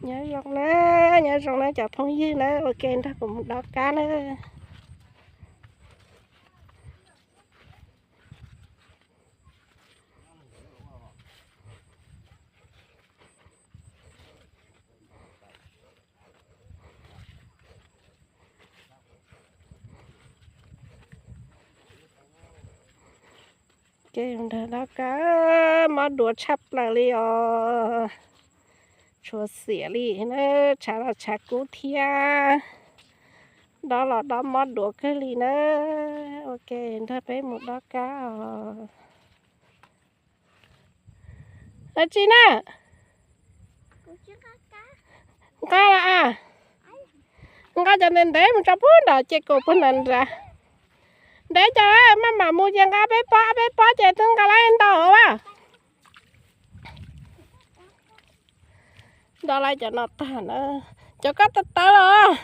Nyob zoo na, nyob zoo na cov phooj ywg na, ua ke nrog kuv mus dob kab na. Ces nrog dob kab, mob duav tshaj plaws li os. Tshuav xiam li na, tshav los tshav kub thiab. Dob los dob mob duav kawg li na. Ua ke nrog peb mus dob kab os. Dab tsi na? Nqa, nqa cov ntev ntev mus tso puag nram ces kaum puag nram nrad. Ntev cov maj mam mus ces nqa peb pob, peb pob ces twb nqa lawm ntau as. Nqa lawm cov no tag na, cov koj tawv tawv los.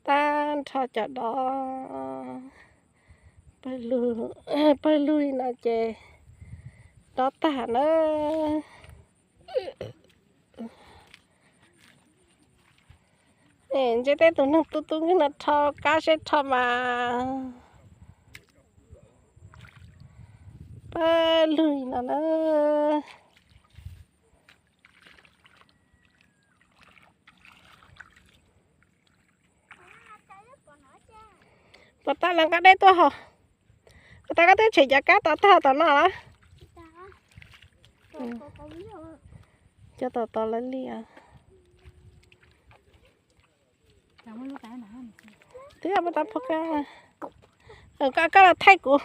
Tag nrho cov dob pawg lug li no ces dob tag na. Ntshe tej tus neeg tu tu kiag no rho kab seb rho mas pawg lug li no na. Pov tas lawv nqa dej tuaj hos. Pov tas koj twb tshem cov kab tod tag tom no los? Cov tom tod lawv li os. Twb pov tas pov kab, koj los thaij kuv.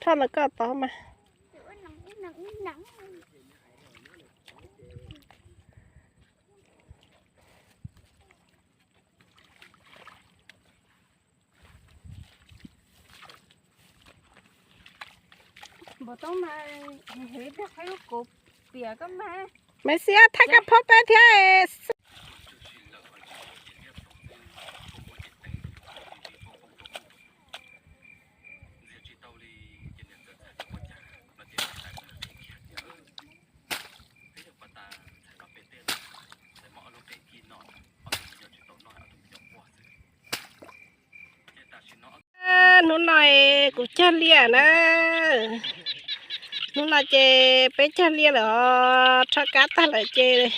Rho lawv koj tod mas. Maiv Xia, thaij koj phob peb thiab. Hnub no kuv cog liaj na. Hnub no ces peb cog liaj lawm os, rho kab tag lawm ces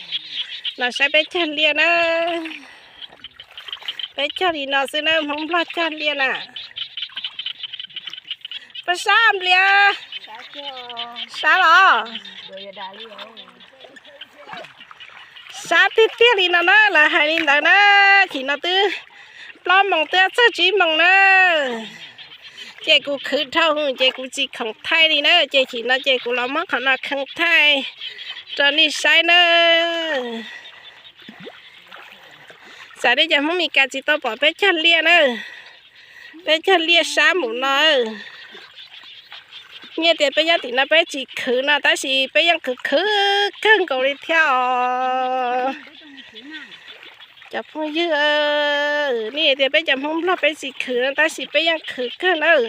los saib peb cog liaj na. Peb cog li no xwb na, Hmoob Nplog cog liaj na. Pab sab nplias, sab los. Sab tiag tiag li no na, lawv hais li ntawd na. Chim no twb plaub moos twb txog tsib moos na. Ces kuv khwv dhau ces kuv tsis khoom thaij li na, ces chim no ces kuv los muab qhov no khoom thaij rau nej saib na. Xav tias cov Hmoob Mes Kas tsis tau pom peb cog liaj na. Peb cog liaj sab mus no. Nej tias peb nyob tim no peb tsis khwv no tab sis peb yeej khwv khwv kawg nkaus li thiab os. Cov phooj ywg, nej tias peb cov Hmoob Nplog peb tsis khwv no tab sis peb yeej khwv kawg nawb.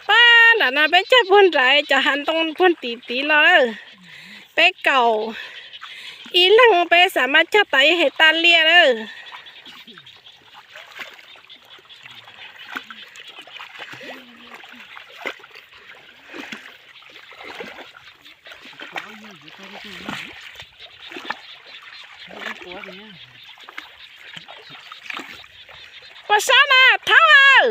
Pab nram no peb cog puag nram cov hav ntoo puag tim tid no. Peb kaum ib leeg peb xav mas cog tau ib hais taj liaj lawm. Puas sab na, thaub aw?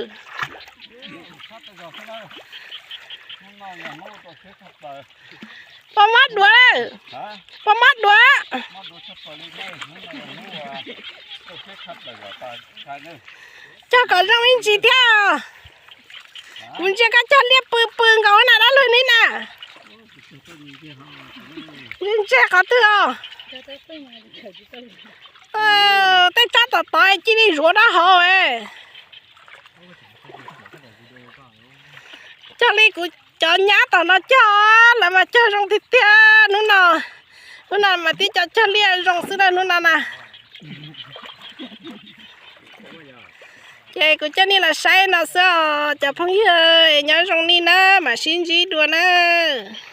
Puas mob duav lawm? Puas mob duav? Cog kom zoo ib ntsis thiab. Kuv ntsia koj cog liaj pw pw nkaus na dab laug ne na. Ntsia qhov twg os? Tej tsab tom tod cia li zuav dab hauv. Cog li kuv cov nyab tom no cog, lawv mas cog zoo tiag tiag hnub no. Hnub no mas tib co cog liaj zoo xwb na hnub no na. Ces kuv coj nej los saib no xwb os cov phooj ywg, nyob zoo nej na, mam sib ntsib dua nawb.